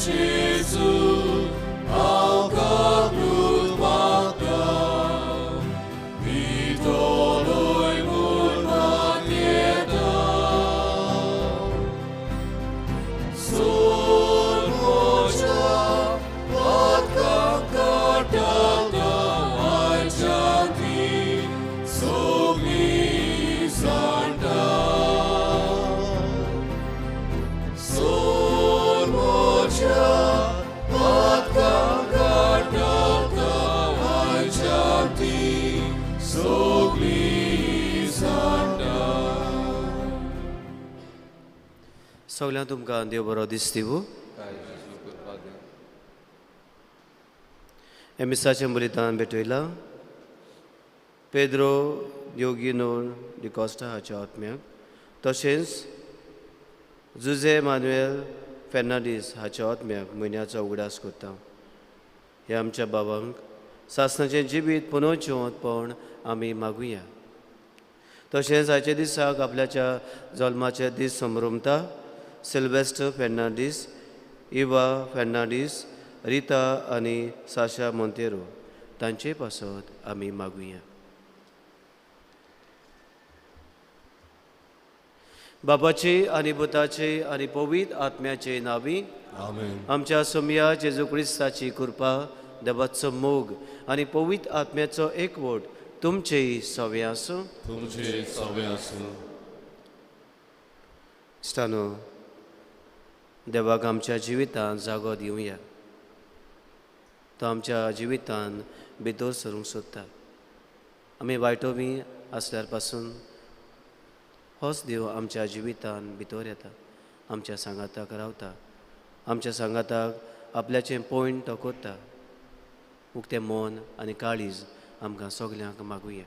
जेजू हांव काकूत मागता भितोलोय म्हूण मागयता सोड म्हज्या पातकांक काडटा आयच्या ती सगळी जाणटा सोड म्हज्या पातकांक काडटा आयच्या ती सगळी जाणटा. सगळ्यांक तुमकां देव बरो दिसतीवू. हे मिसाचें बलिदान भेटयलां पेद्रो दियोगिनो डिकॉस्टा हाच्या आत्म्याक, तशेंच जुजे मानुएल फेर्नांडीस हाच्या आत्म्याक म्हयन्याचो उगडास करता. ह्या आमच्या बाबांक सासणाचें जिवीत पुनव जिवंतपण आमी मागुया. तशेंच आयच्या दिसाक आपल्याच्या जल्माचे दीस समरमता सिल्वेस्टर फेर्नांडीस, इवा फेर्नांडीस, रिता आनी साशा मोंतेरो तांचे पासत आमी मागुया. बाबाचे आनी पुताचे आनी पवित्र आत्म्याचे नांवी आमेन. आमच्या सोमया जेजू क्रिस्ताची कृपा, देवाचो मोग आनी पवित्र आत्म्याचो एकवट तुमचेय सवे आसूं. तुमचे सवे आसूं. इश्टानो, देवाक आमच्या जिवितांत जागो दिवया. तो आमच्या जिवितांत भितर सरूंक सोदता. आमी वायटो बी आसल्यार पासून होच देव आमच्या जिवितांत भितर येता, आमच्या सांगाताक रावता, आमच्या सांगाताक आपल्याचें पॉयंट तो करता. उक्तें मन आनी काळीज आमकां सगल्यांक मागुया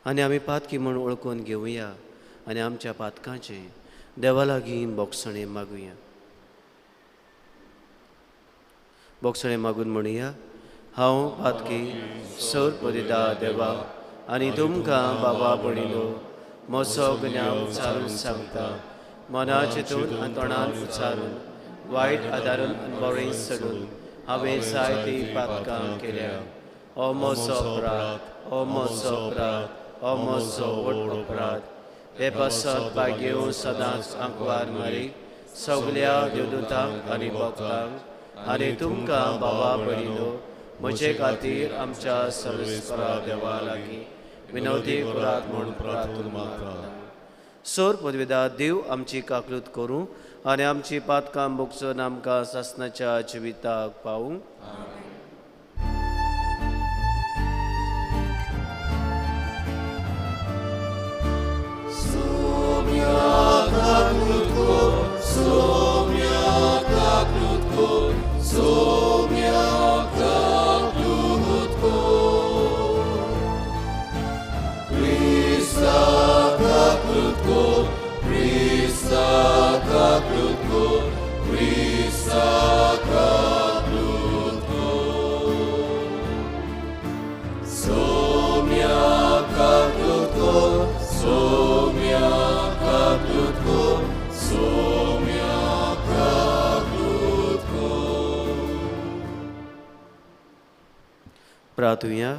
आनी आमी पातकी म्हूण वळखून घेवया आनी आमच्या पातकांचें देवा लागीं बोगसणें मागुया. बोगसणें मागून म्हणुया, हांव पातकी सर पदिता देवा आनी तुमकां बाबा भयणीनो म्हजो गुन्यांव उच्चारून सांगता. मना चिंतून आनी तोंडान उच्चारून वायट आदारून आनी बरें सोडून हांवें जायतीं पातकां केल्या. हो म्हजो अपराध, हो म्हजो अपराध, हो म्हजो व्हड अपराध. हे पासत भाग्यो सदांच आंकवार मारी सगल्या देवदूतांक आनी भक्तांक आनी तुमकां बाबा भयणीनो म्हजे खातीर आमच्या सर्वेस्परा देवा लागीं विनवती करात म्हूण प्रार्थना मागता. सोर पदवेदा देव आमची काकलूत करूं आनी आमची पातकां भोगसून आमकां सासणाच्या जिविताक पावूं. प्रार्थुया.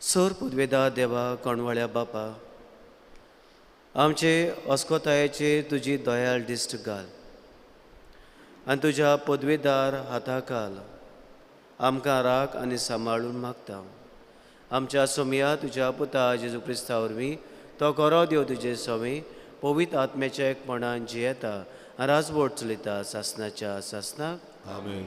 सोर पुदवेदा देवा कोणवाळ्या बापा, आमचे अस्कोतायेचेर तुजी दयाळ दिश्ट घाल आनी तुज्या पदवेदार हाता घाल. आमकां राख आनी सांबाळून मागता. आमच्या सोमया तुज्या पुता जेजू क्रिस्ता वरवीं तो खरो देव तुजे सवे पवित्र आत्म्याच्या एकपणान जियेता आनी राजवट चलयता सासणाच्या सासणाक. आमेन.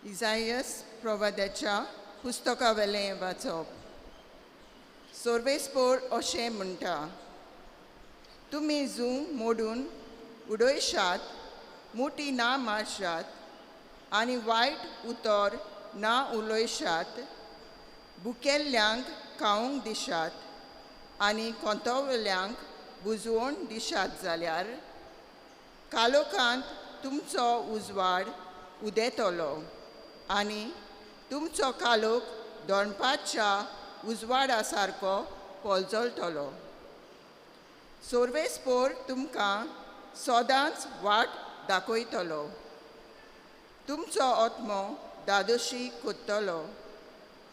इजायस प्रवाद्याच्या पुस्तकावेलें वाचप. सोर्वेस्पोर अशें म्हणटा, तुमी जूं मोडून उडयशात, मुठी ना मारशात आनी वायट उतर ना उलयशात, भुकेल्ल्यांक खावंक दिशात आनी कोंतवल्ल्यांक बुजवण दिशात जाल्यार कालोखांत तुमचो उजवाड उदेतलो आनी तुमचो कालोख दोणपाच्या उजवाडा सारको पोलजळटलो. सोर्वेस्पोर तुमकां सदांच वाट दाखयतलो. तुमचो आत्मो दादोशी कोत्तलो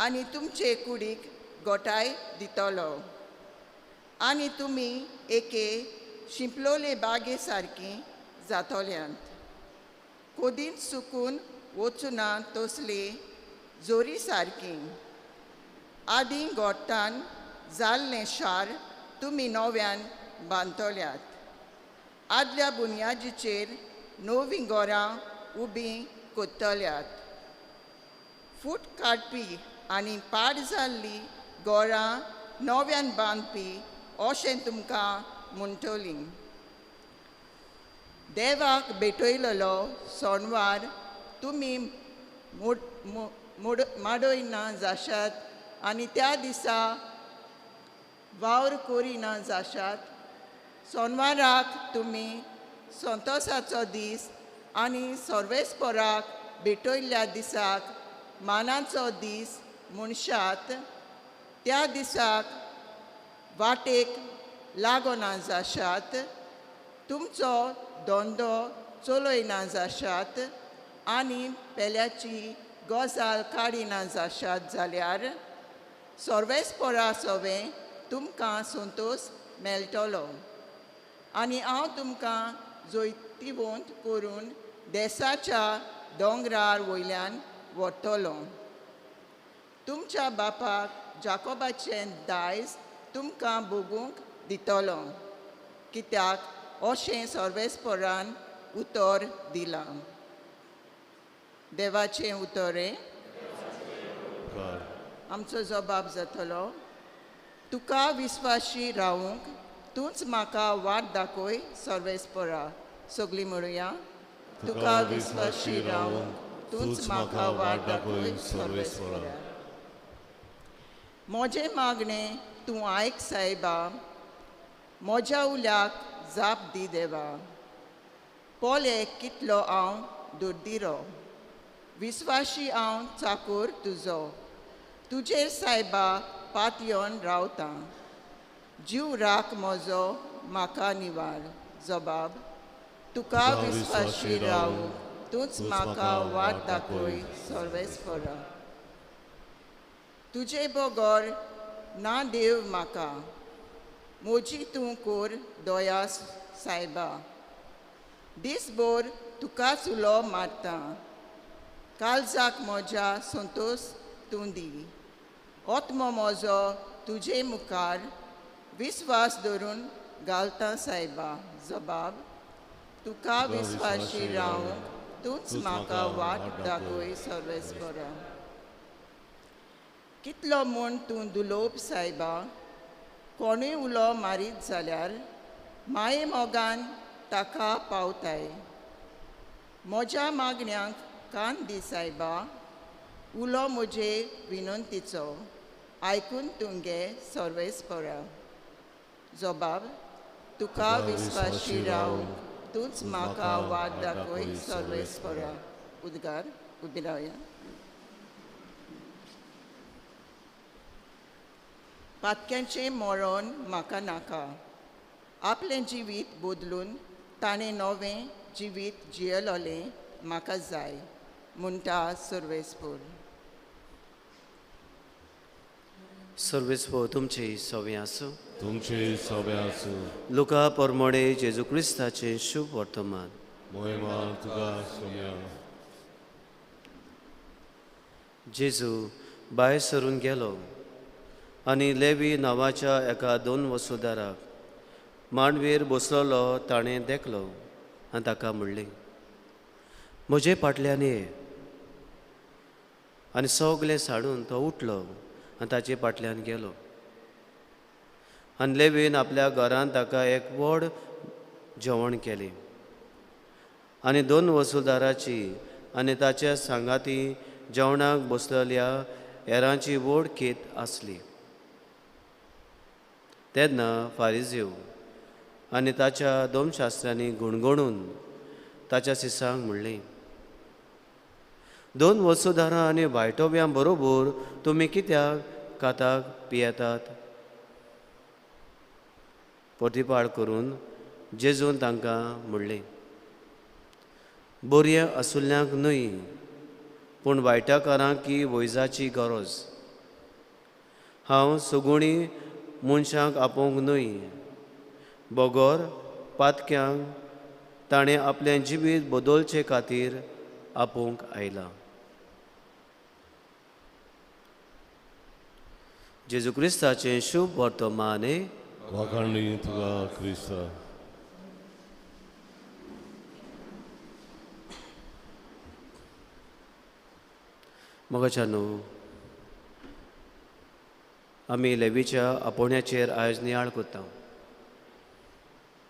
आनी तुमचे कुडीक गोटाय दितलो आनी तुमी एके शिंपलोले बागे सारकी जातल्यांत. कोदींत सुकून वचुना तसली जोरी सारकी. आदीं गोट्टान जाल्लें शार तुमी नव्यान बांदतल्यात. आदल्या बुन्यादीचेर नवीं घरां उबीं कोत्तल्यात. फूट काडपी आनी पाड जाल्ली घरां नव्यान बांदपी अशें तुमकां म्हणटलीं. देवाक भेटयलेलो सोनवार तुमी माडयना जाशात आनी त्या दिसा वावर करिना जाशात. सोनवाराक तुमी संतोसाचो दीस आनी सर्वेस्पराक भेटयल्ल्या दिसाक मानाचो दीस म्हणशात. त्या दिसाक वाटेक लागना जाशात. तुमचो धंदो चलयना जाशात आनी पेल्याची गजाल काडिना जाशात जाल्यार सर्वेस्परा सवें तुमकां संतोश मेळटलो आनी हांव तुमकां जैतिवंत करून देसाच्या दोंगरार वयल्यान व्हरतलो. तुमच्या बापाक जाकोबाचें दायज तुमकां भोगूंक दितलो, कित्याक अशें सर्वेस्परान उतर दिलां. देवाचें उतर आमचो जबाब जातलो. तुका विस्वाशी रावूंक तूंच म्हाका वाट दाखय सर्वेस्परा. सगळीं म्हणुया, तुका विस्वाशी रावूंक तूंच म्हाका वाट दाखय सर्वेस्परा. म्हजें मागणें तूं आयक सायबा, म्हज्या उल्याक जाप दी देवा. पळय कितलो हांव दुर्दिरो, विस्वाशी हांव चाकूर तुजो. तुजेर सायबा पातयेवन रावतां, जीव राख म्हजो म्हाका निवार. जबाब, तुका विस्वाशी रावूंक तूंच म्हाका वाट दाखय सर्वेस्परा. तुजे बगर ना देव म्हाका, म्हजी तूं कोर दया सायबा. दीसभर तुकाच उलो मारता, काळजाक म्हज्या संतोश तूं दी. आत्मो म्हजो तुजे मुखार विस्वास धरून घालता सायबा. जबाब, तुका विस्वाशी रावूंक तूंच म्हाका वाट दाखय सर्वेस्परा. कितलो म्हूण तूं दुलोब सायबा, कोणूय उलो मारीत जाल्यार माये मोगान ताका पावताय. म्हज्या मागण्यांक कान दी सायबा, उलो म्हजे विनंतीचो आयकून तूं घे सर्वेस्परा. जबाब, तुका विस्वाशी रावूंक तूंच म्हाका वाट दाखय सर्वेस्परा. उद्गार, उबी रावया. पातक्यांचें मरण म्हाका नाका, आपलें जिवीत बदलून ताणें नवें जिवीत जियेलोलें म्हाका जाय म्हणटा सर्वेस्पोर. सर्वेस्पोर तुमचे सवे आसूं. तुमचे सवे आसूं. लुका परमोणे जेजू क्रिस्ताचें शुभ वर्तमान. मोहिमा तुका सोम्या. जेजू भायर सरून गेलो आनी लेवी नांवाच्या एका दोन वसुदाराक मांडवीर बसलोलो ताणें देखलो आनी ताका म्हणलें, म्हजे फाटल्यान ये. आनी सगलें साडून तो उठलो आनी ताचे फाटल्यान गेलो. आनी लेवीन आपल्या घरांत ताका एक व्हड जेवण केलें आनी दोन वसुदाराची आनी ताच्या सांगाती जेवणाक बसलेल्या हेरांची व्हड खेत आसली. तेन्ना फारिजीव आनी ताच्या दोमशास्त्र्यांनी गुणगुणून ताच्या सिसांक म्हणलें, दोन वसुदारां आनी वायटोव्यां बरोबर तुमी कित्याक काताक पियेतात? प्रतिपाळ करून जेजून तांकां म्हणलें, बरयें आसुल्ल्यांक न्हय पूण वायटाकारांक ही वैजाची गरज. हांव सगुणी मनशांक आपोवंक न्हय, बगर पातक्यांक ताणें आपलें जिवीत बदलचे खातीर आपोवंक आयलां. जेजू क्रिस्ताचें शुभ वर्तमान. वाखाणणी तुका क्रिस्ता. मोगाच्यानो, आमी लेवीच्या आपोवण्याचेर आयज नियाळ करता.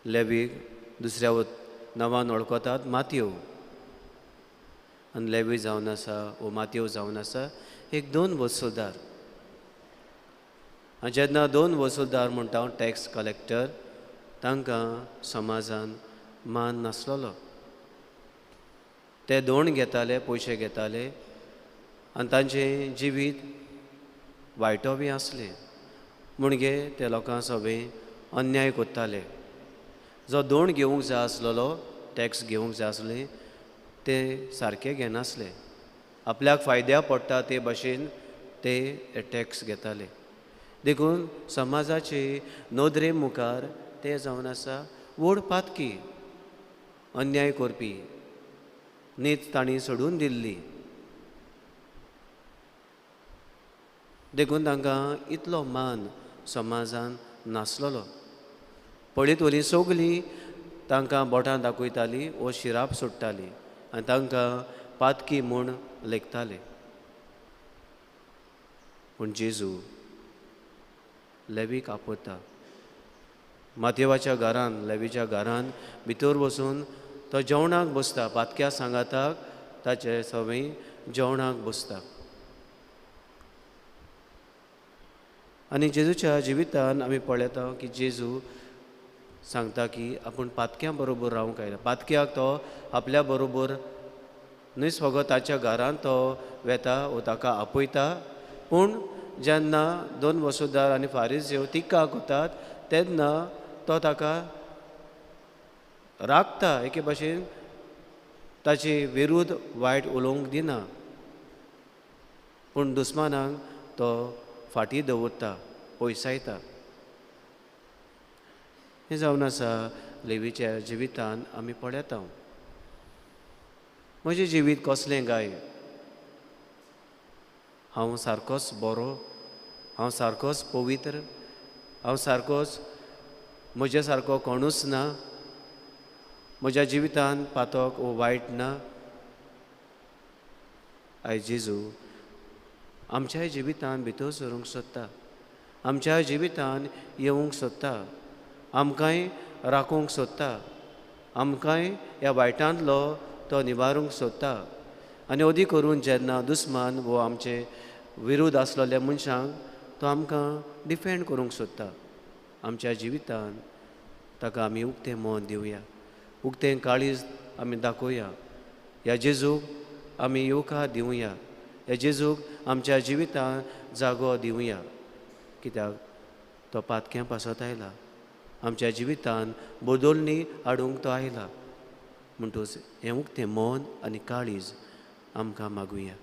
लेवीक दुसऱ्या नांवान वळखतात मातयो, आनी लेवी जावन आसा वो मातयो जावन आसा एक दोन वसुलदार. आनी जेन्ना दोन वसुलदार म्हणटा टॅक्स कलेक्टर, तांकां समाजान मान नासलेलो. ते दोण घेताले, पयशे घेताले आनी तांचें जिवीत वायटो बी आसलें म्हणगे ते लोकां सगळें अन्याय करताले. जो दोण घेवंक जाय आसलेलो, टॅक्स घेवंक जाय आसलें, ते सारके घेनासले. आपल्याक फायद्या पडटा ते भाशेन ते टॅक्स घेताले. देखून समाजाचे नदरे मुखार ते जावन आसा व्हड पातकी, अन्याय करपी, नीत तांणी सोडून दिल्ली. देखून तांकां इतलो मान समाजान नासलेलो. पळयतलीं सगलीं तांकां बोटां दाखयतालीं वो शिराप सोडटालीं आनी तांकां पातकी म्हूण लेखताले. पूण जेजू लेवीक आपयता. मातेवाच्या घरान, लेवीच्या घरान भितर वचून तो जेवणाक बसता. पातक्या सांगाताक ताचे सवय जेवणाक बसता. आनी जेजूच्या जिवितान आमी पळयता की जेजू सांगता की आपूण पातक्यां बरोबर रावंक आयला. पातक्याक तो आपल्या बरोबर न्हय फकत ताच्या घरान तो वेता वो ताका आपयता, पूण जेन्ना दोन वसुदार आनी फारीज तिका करतात तेन्ना तो ताका राखता. एके भाशेन ताचे विरुद्ध वायट उलोवंक दिना, पूण दुस्मानांक तो फाटीं दवरता, पयसायता. हें जावन आसा लेवीच्या जिवितान आमी पळयता. म्हजें जिवीत कसलें काय? हांव सारकोच बरो, हांव सारकोच पवित्र, हांव सारकोच, म्हज्या सारको कोणूच ना, म्हज्या जिवितान पातक वो वायट ना. आयज जेजू आमच्याय जिवितान भितर सरूंक सोदता, आमच्या जिवितान येवंक सोदता, आमकांय राखूंक सोदता, आमकांय ह्या वायटांतलो तो निवारूंक सोदता. आनी अदी करून जेन्ना दुस्मान वो आमचे विरुद्ध आसलेल्या मनशांक तो आमकां डिफेंड करूंक सोदता. आमच्या जिवितान ताका आमी उक्तें मन दिवया, उक्तें काळीज आमी दाखोवया, ह्या जेजूक आमी येवकार दिवया, ह्या जेजूक आमच्या जिवितान जागो दिवया. कित्याक तो पातक्यां पासत आयला, आमच्या जिवितान बदलणी हाडूंक तो आयला. म्हणटूच हें उक्तें मन आनी काळीज आमकां मागुया.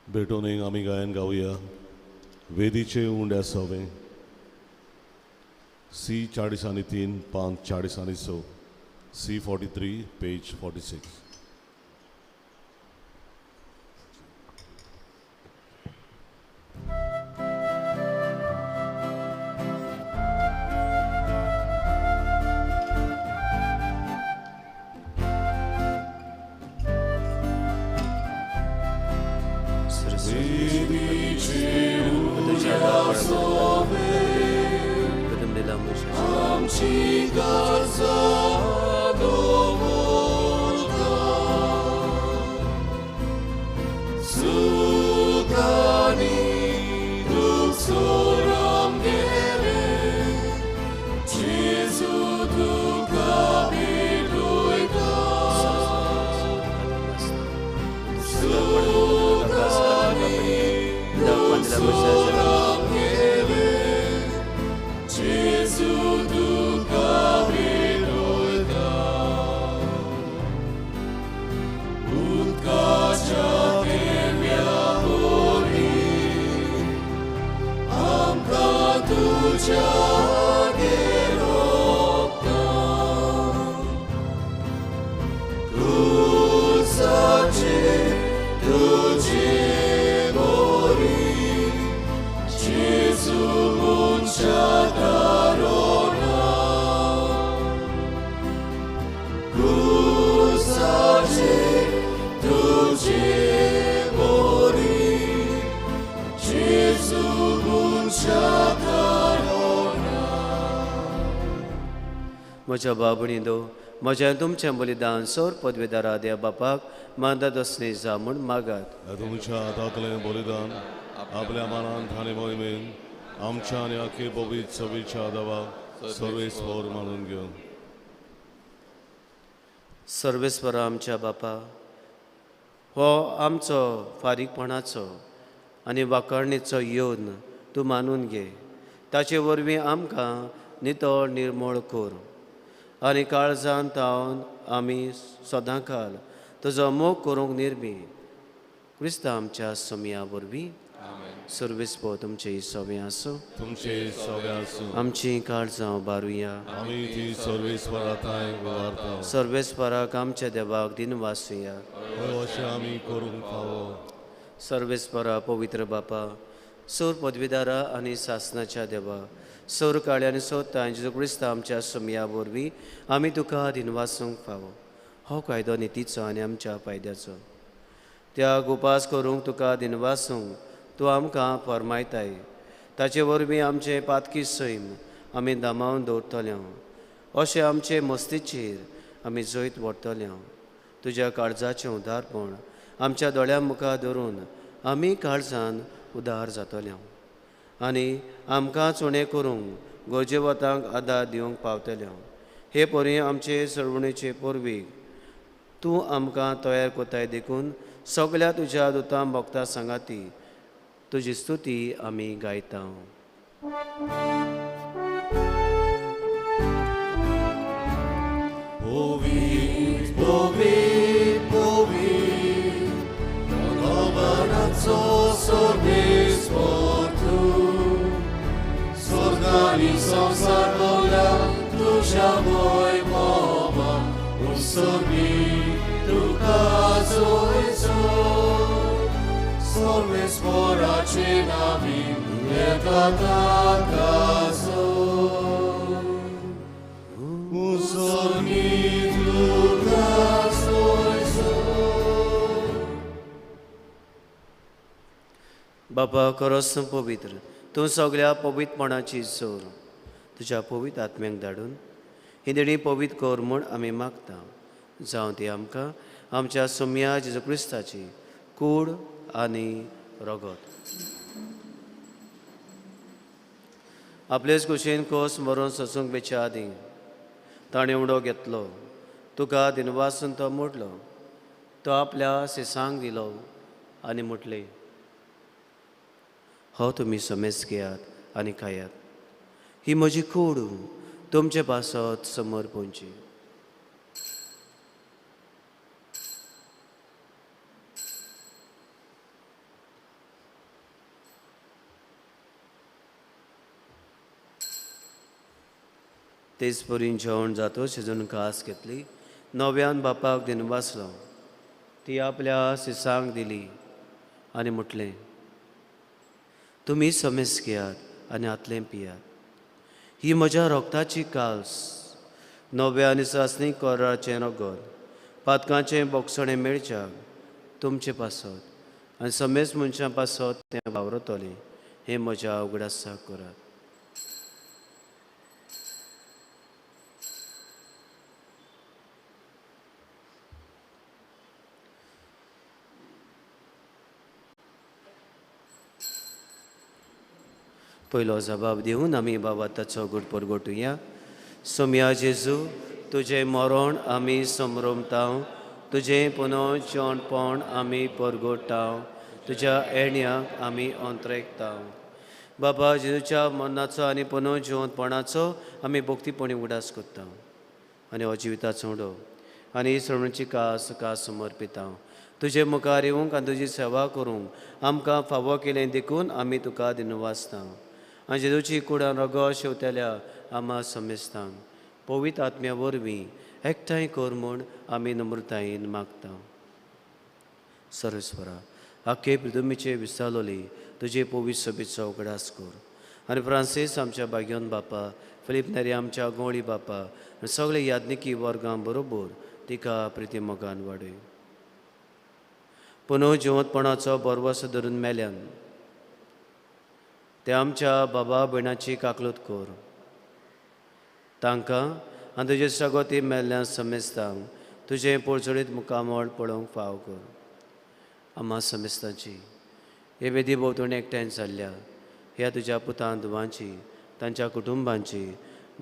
भेटून आमी गायन गावया वेदीचे उंड्या सवे सी 43 5 46 सी 43 पेज 46. म्हज्या बाबणींदो म्हज्या तुमचें बलिदान सौर पदवेदारा देव बापाक मानता तसलें जा म्हूण मागात. तुमच्या हातांतलें बलिदान आपल्या मनान आनी मोहिमेन आमच्या आनी आखे पवित्र सभेच्या देवाक सर्वेस्पर मानून घेवन. सर्वेस्परा आमच्या बापा, हो आमचो फारीकपणाचो आनी वाकरणेचो येवन तूं मानून घे. ताचे वरवीं आमकां नितळ निर्मळ कर आनी काळजान तावन आमी सदांकाल तुजो मोग करूंक निर्मी क्रिस्ता आमच्या सोमया वरवीं. सर्वेस्पर तुमचे सवे आसूं. तुमचे सवे आसूं. आमची काळजां उबारुया. आमी ती सर्वेस्परा थांय उबारता. सर्वेस्पराक आमच्या देवाक दिनवासुया. अशें आमी करूंक फावो. सर्वेस्परा पवित्र बापा, सोर पदवीदारा आनी सासनाच्या देवा, सोर काळ्या आनी सोतां जेजू क्रिस्ता आमच्या सोमया वरवीं आमी तुका दिनवासूंक फावो. हो कायदो नितीचो आनी आमच्या फायद्याचो. त्या उपास करूंक तुका दिनवासूंक तूं आमकां फर्मायताय. ताचे वरवीं आमचें पातकी सैम आमी दामावन दवरतले. अशें आमचे मस्तीचेर आमी जैत व्हरतले. तुज्या काळजाचें उदारपण आमच्या दोळ्यां मुखार धरून आमी काळजान उदार जातले आनी आमकां चुणें करूंक गरजेवतांक आदार दिवंक पावतले. हे परी आमचे सरवणेचे पोरवीक तूं आमकां तयार करताय देखून सगळ्या तुज्या दुतां भक्ता सांगाती तुजी स्तुती आमी गायता. पवित्र पवित्र पवित्र भगवानाचो सर्वेस्पर तूं, स्वर्गानी संवसार भरल्या तुज्या वैभवान, उत्सर्गी तुका जोयचो. सर्वेस्पराचे नांवी येता ताका जोय. उत्सर्गी तुका जोयचो. बापा खरोच तूं पवित्र, तूं सगळ्या पवित्रपणाची जोर. तुज्या पवित्र आत्म्यांक धाडून ही देणी पवित्र कर म्हूण आमी मागता. जावं ती आमकां आमच्या सोमया जेजू क्रिस्ताची कूड आनी रगत. आपलेच कुशीन कोस मरून सोसूंक बेच्या आदीं ताणें उडो घेतलो, तुका दिनवासून तो मोडलो, तो आपल्या सिसांक दिलो आनी म्हटलें, हो तुमी समेज घेयात आनी खायात, ही म्हजी कूड तुमचे पासत समर्पणची. तेच परीन जेवण जातो शिजून कास घेतली, नव्यान बापाक दिनवासलो, ती आपल्या सिसांक दिली आनी म्हटलें, तुमी समेज घेयात आनी हातलें पियात, ही म्हज्या रोगताची काल्स, नव्या आनी सासणी कोराचें रगत, पातकांचें बोगसणें मेळच्याक तुमचे पासत आनी समेज मनशां पासत तें वावरतलें, हें म्हज्या उगडासाक करात. पयलो जबाब दिवन आमी बाबा ताचो गुड परगटुया. सोमया जेजू, तुजें मरण आमी समरमताव, तुजें पुनर्जिवणपण आमी परगटाव, तुज्या येण्याक आमी अंतरेकताव. बाबा जेजूच्या मरणाचो आनी पुनर्जिवणपणाचो आमी भक्तीपणी उगडास करता आनी हो जिविताचो उडो आनी सरणची कास तुका समर्पिता. तुजे मुखार येवंक आनी तुजी सेवा करूंक आमकां फावो केलें देखून आमी तुका दिनवासता. आनी जेजूची कुडान रगत शेवतल्या आमा समेस्तांक पवित्र आत्म्या वरवीं एकठांय कर म्हूण आमी नम्रतायेन मागता. सर्वेस्परा, आखे पृथ्वीचे विसालोली तुजे पवित्र सभेचो उगडास कर आनी फ्रांसीस आमच्या भाग्योन बापा, फिलीप नेरी आमच्या गोंवळी बापा आनी सगळे याज्ञिकी वर्गां बरोबर तिका प्रिती मोगान वाडय. पुनः जिवंतपणाचो बरवस धरून मेल्यान ते आमच्या बाबा भयणाची काकलूत कर, तांकां आनी तुजे सगोती मेल्ल्या समेस्तांक तुजें पोळचोडीत मुखामळ पळोवंक फाव कर. आम्हा समेस्तांची हे वेदी भोंवतणी एकठांय जाल्ल्या ह्या तुज्या पुतां धुवांची तांच्या कुटुंबांची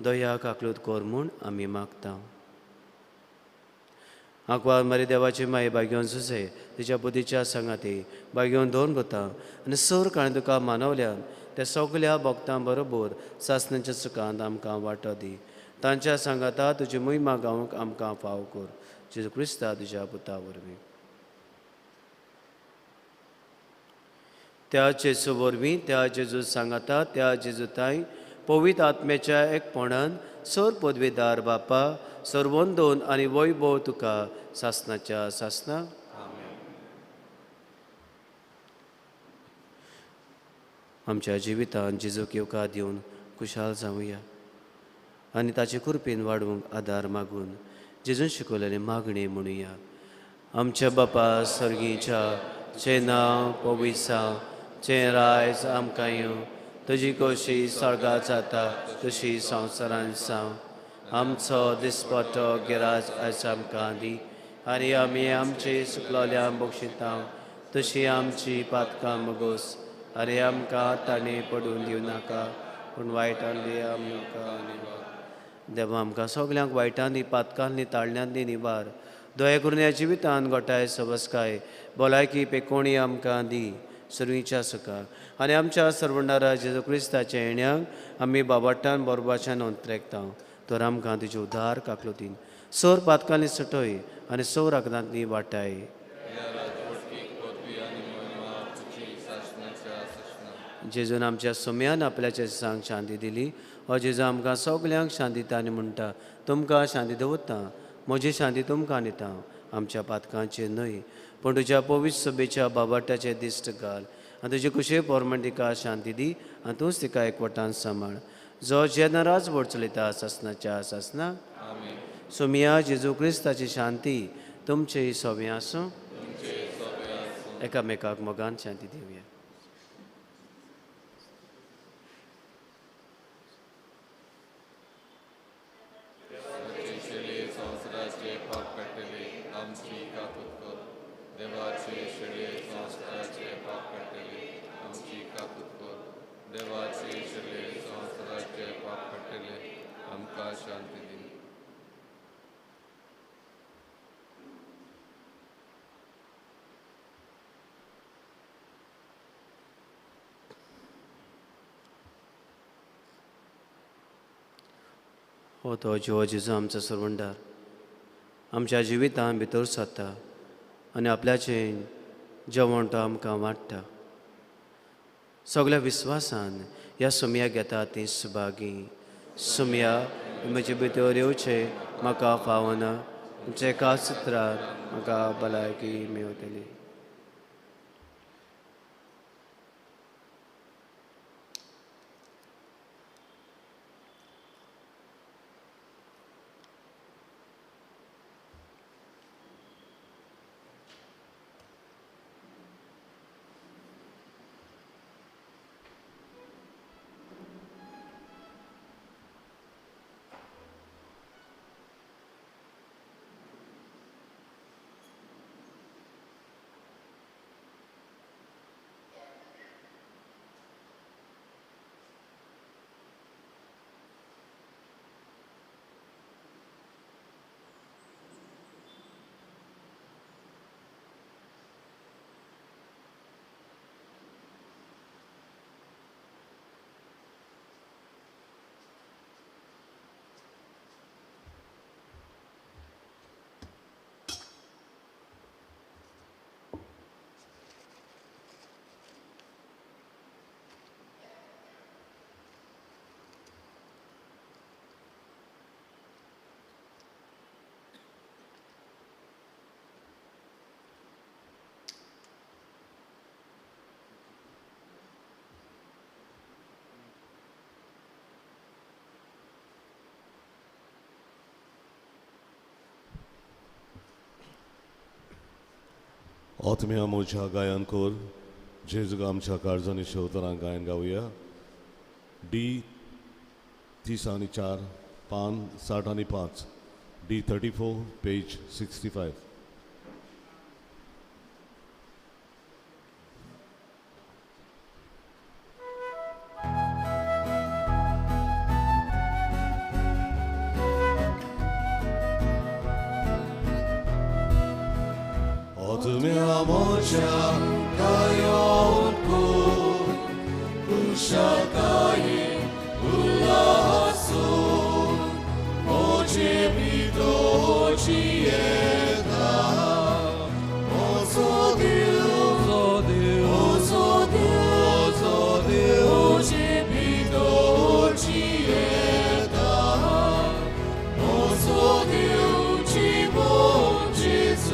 दया काकलूत कर म्हूण आमी मागता. आंकवार मरे देवाची माई बागेवन सुसे तिच्या बुद्धीच्या सांगाती बागेवन दोन भुतां आनी सर काणी तुका मानवल्यान त्या सगल्या भक्तां बरोबर सासणाच्या सुखांत आमकां वांटो दी. तांच्या सांगाता तुजी मोहिमा गावंक आमकां फाव कर. जेजू क्रिस्ता तुज्या पुता वरवीं. त्या जेजू वरवीं, त्या जेजू सांगाता, त्या जेजू ताई पवित्र आत्म्याच्या एकपणान सर पदवीदार बापा सर्वंदोन आनी वैभव तुका सासणाच्या सासना. आमच्या जिवितान जेजूक येवकार दिवन खुशाल जावया आनी ताचे कृपेन वाडोवंक आदार मागून जेजून शिकवलेली मागणी म्हणुया. आमच्या बापा सर्गीच्या चें नांव पवित्र, चें रायज आमकां येवं, तुजी खोशी स्वर्गात जाता तशी संवसारांत जावं. आमचो दिसपट्टो गिराज आयज आमकां दी आनी आमी आमचे सुकलोल्या बक्षिता तशी आमची पातकां मगोस आनी आमकां ताणें पडून दिवं नाका पूण वायटांनी आमकां निवार. देवा आमकां सगल्यांक वायटांनी पातकांनी ताळण्यांनी निवार. दया करून ह्या जिवितान गोठाय सवस्काय भलायकी पेकोणी आमकां दी सुरवीच्या सुखा आनी आमच्या सर्वणारा जेजू क्रिस्ताच्या येण्याक आमी बाबाटान बरोबाच्यान अंतरेकता. तर आमकां तुजे उदार काकलुतीन सोर पातकांनी सुटय आनी सोर आगदांतली वाटाय. जेजून आमच्या सोम्यान आपल्याच्या दिसांक शांती दिली. हो जेजू आमकां सगल्यांक शांती दिता आनी म्हणटा, तुमकां शांती दवरता, म्हजी शांती तुमकां दिता. आमच्या पातकांचेर न्हय पूण तुज्या पवित्र सभेच्या बाबाटाचेर दिश्ट घाल आनी तुजे कुशे पोरमण तिका शांती दी आनी तूंच तिका एकवटान सांबाळ, जो जेन्ना राजवट चलयता सासणाच्या सासना. सोमिया जेजू क्रिस्ताची शांती तुमचे सोबें आसूं. एकामेकाक मोगान शांती दिवया. हो तो जिवो जेजू आमचो सर्वंडार आमच्या जिवितान भितर सरता आनी आपल्याचें जेवण तो आमकां वाडटा. सगल्या विस्वासान ह्या सोमया घेता ती सुभागी. सोमया म्हजे भितर येवचें म्हाका फावना, तुमच्या एका सुत्रार म्हाका भलायकी मेवतली. आत्म्या मोच्या गायन कर जेजूक आमच्या काळजांनी शेवतरां गायन गावया. डी 34. पान 65, D34, page 65. 어둠에 모자 가여운고 우샤가에 울라소 오제비도 지에다 오소디오 오소디오 오제비도 지에다 오소디오 지본 제수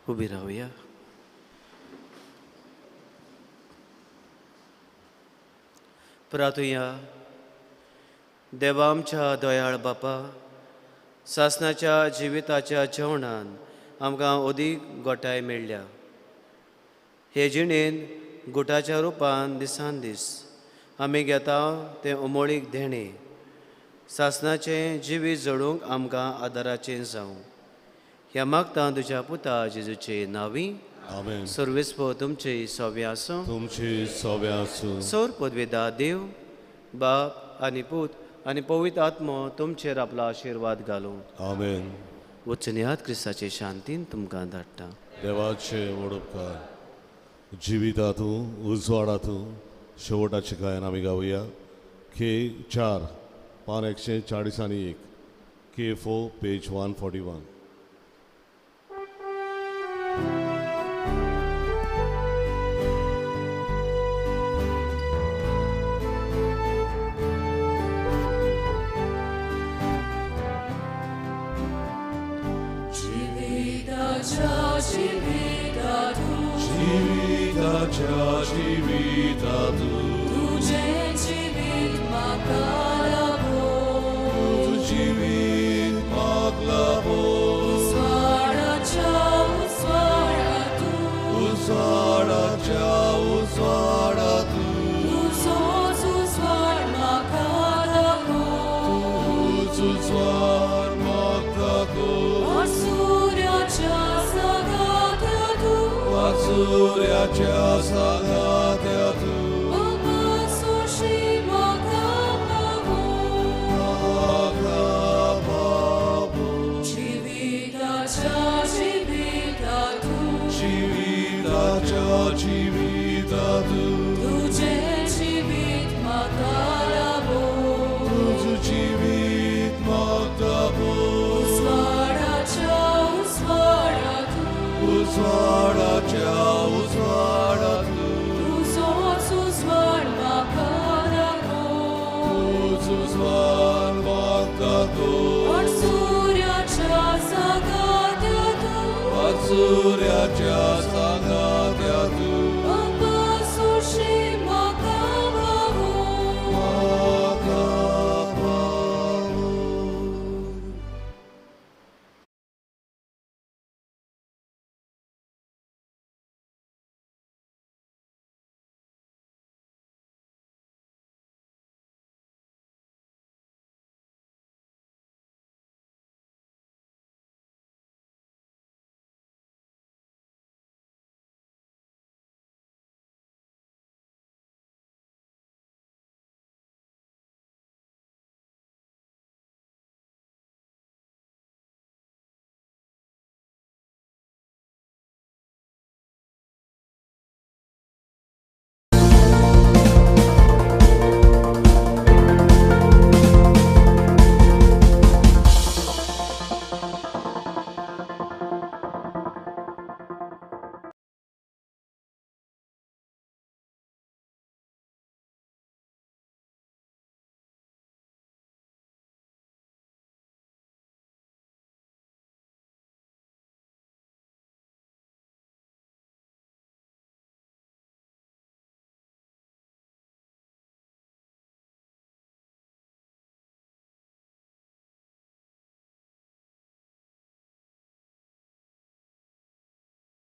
उबी रावया. प्रार्थुया. देवा आमच्या दयाळ बापा, सासनाच्या जिविताच्या जेवणान आमकां अदीक गोठाय मेळ्ळ्या. हे जिणेन गुटाच्या रुपान दिसान दीस आमी घेता तें उमळीक देणें सासनाचें जिवीत जोडूंक आमकां आदाराचें जावं. ह्या मागता तुज्या पुता जेजूचे नांवी. आमेन. सर्वेस्पो तुमचे सोबे आसूं. तुमचे सोबे आसूं. सौर पदवेदा देव बाप आनी पूत आनी पवित्र आत्मो तुमचेर आपलो आशिर्वाद घालूं. आमेन. वचनयात क्रिस्ताचे शांतीन तुमकां धाडटा. देवाचे व्हड उपकार. जिवितातूं उजवाडातूं शेवटाचें गायन आमी गावया. के 4 पान 141, K4 page 141. जिविताच्या जिविता तूं तुजें